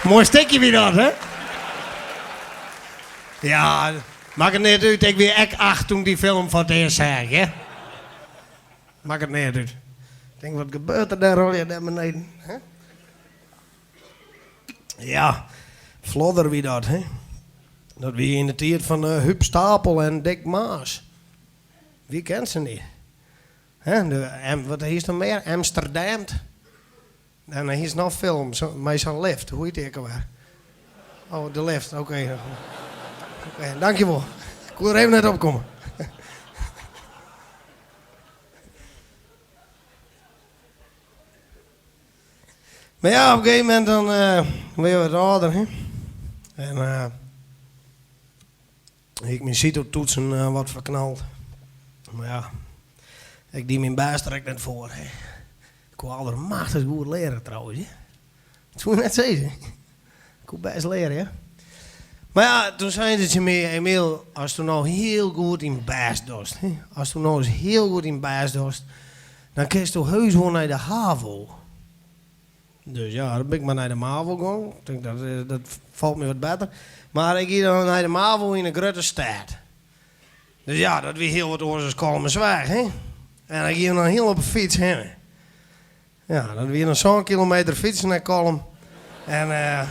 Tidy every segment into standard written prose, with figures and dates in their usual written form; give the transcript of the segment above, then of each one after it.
Moai stikje wie dat, hè? Ja, makket neat út, ik wie ek acht toen ik dy film foar it earst seach, hear. Makket neat út. Tink, wat gebeurt der dêr allegear dêr beneden, hè? Ja, Flodder wie dat, hè? Dat wie yn de tiid fan Huub Stapel en Dick Maas. Wie kent se niet? Hè, de, wat hiest noch mear? Amsterdamned. En dan hiest noch film mei sa'n lift. Hoe hjit dy ek alwer? Oh, de lift, oké. Oké, dankjewol. Ik koe der even net op komme. Mar ja, op in gegeven momint dan wurde je wat âlder, hè. En hie ik myn Cito-toetsen wat ferknald. Mar ja, ik die myn bêst der ek net foar. Ik koe aldermachtich goed leare trouwens, hear. Dat soe je net sizze. Ik koe bêst leare, ja. Mar ja, toen seinen se tsjin my, Emiel, asto no hiel goed dyn bêst dochst, hè, asto no ris hiel goed dyn bêst dochst, dan kinsto heus wol nei de HAVO. Dus ja, dan bin ik mar nei de MAVO gong. Ik tink, dat, dat falt my wat better. Mar ik gie dan nei de MAVO yn in grutte stêd. Dus ja, dat wie hiel wat oars as Kollumersweach, hè. En ik gie dan hiel op 'e fyts hinne. Ja, dat wie dan sân kilometer fytsen nei Kollum. En ja,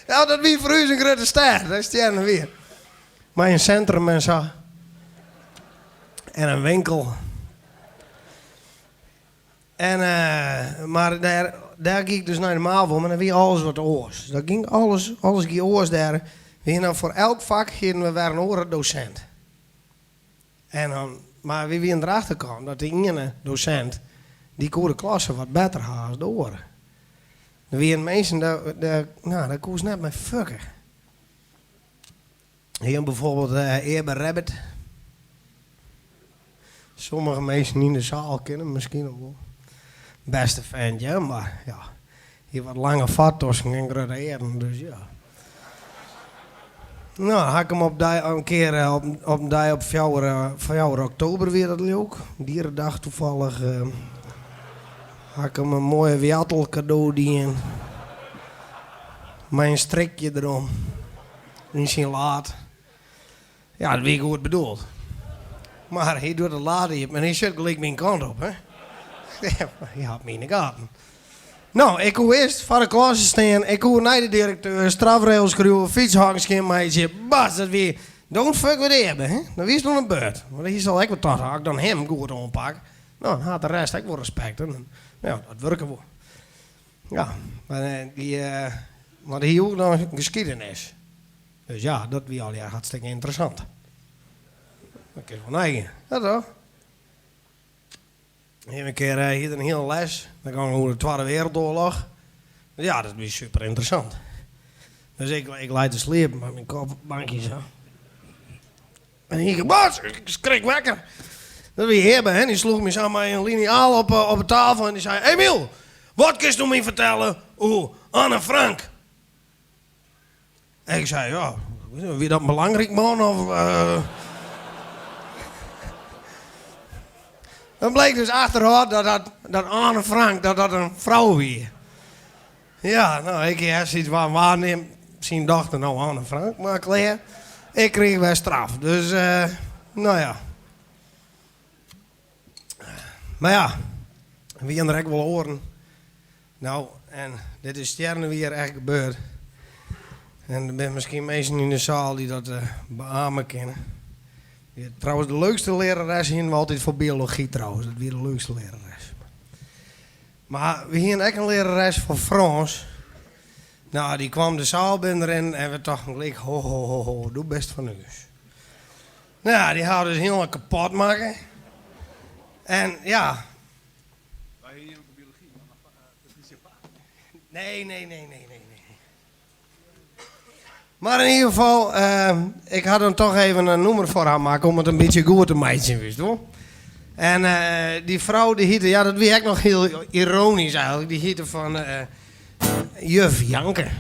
dat wie foar ús in grutte stêd, dat stjerren wier. Mei in sintrum en sa. En in winkel. En, mar dêr, dêr gie ik dus nei de MAVO, mar dan wie alles wat oars. Dat gyng alles, alles gie oars dêr. We hiene dan foar elk fak hiene we wer in oare dosint. En dan, mar wy wiene derachter kaam dat de iene dosint, dy koe de klasse wat better ha as de oare. Der wiene minsken, dêr, dêr, no, dêr koest net mei fucke. Hier bijvoorbeeld Earbe Rabbit. Sommige minsken yn de saal kenne him miskien noch wol. Bêste vent, ja, mar ja, hie wat lange foartosken en grutte earen, dus ja. No, ha ik him op dei in kear op op in dei op fjouwer fjouwer oktober wie dat leau ik, dierendag toevallig, ha ik him in moaie woartel kado dien. Mei in strikje derom. Yn syn laad. Ja, dat wie goed bedoeld. Mar hy docht de lade iepen en hy sjocht gelyk myn kant op, hè. Hy hat my yn de gaten. No, ik koe earst foar de klasse stean, ik koe nei de direkteur, strafregels skriuwe, fytshokken skjinmeitsje. Bas, dat wie don't fuck with Earbe, hè. Dan wiest oan de beurt. Want hy sil ek wol tocht ha, as ik dan him goed oanpak, no, dan hat de rest ek wol respekt. En ja, dat wurke wol. Ja, mar dy, want hy joech dan geschiedenis. Dus ja, dat wie allegear hartstikke ynteressant. Dat kin wol neigean. Ja toch? In kear hie er in hiele les, dat gong oer de Twadde Wereldoorlog. Ja, dat wie super ynteressant. Dus ik, ik lei te sliepen mei myn kop op it bankje sa. En yn ien kear, bas, ik skrik wekker. Dat wie Earbe, hè, dy sloech my sa mei in liniaal op, op de tafel en dy sei, Emiel, wat kinsto my fertelle oer Anne Frank? En ik sei, ja, wie dat in belangryk man of... Dan bleek dus achterôf dat dat, dat Anne Frank, dat dat in frou wie. Ja, no, ik hie sayts fan, wa nimt syn dochter no Anne Frank, mar klear, ik krige wer straf. Dus, no ja. Mar ja, wiene der ek wol oaren. No, en dit is stjernewier echt gebeurd. En der binne miskien minsken yn de saal dy't dat beame kinne. Trouwens, de leukste learares hiene we altyd foar biology trouwens. Dat wie de leukste learares. Mar we hiene ek in learares foar Frâns. No, dy kwam de saal binnenrinnen en we tochten gelyk, ho, ho, ho, ho, do bist fan ús. No ja, dy ha dus hielendal kapot makke. En ja. Wy hiene ien foar biology, Patricia Paap. Nee, nee, nee, nee, nee, nee. Mar yn ieder gefal, ik ha dan toch even in nûmer foar har makke om it in bytsje goed te meitsjen, witst wol. En dy frou dy hiette, ja dat wie ek noch hiel ironysk eigenlik, dy hiette fan juf Janke.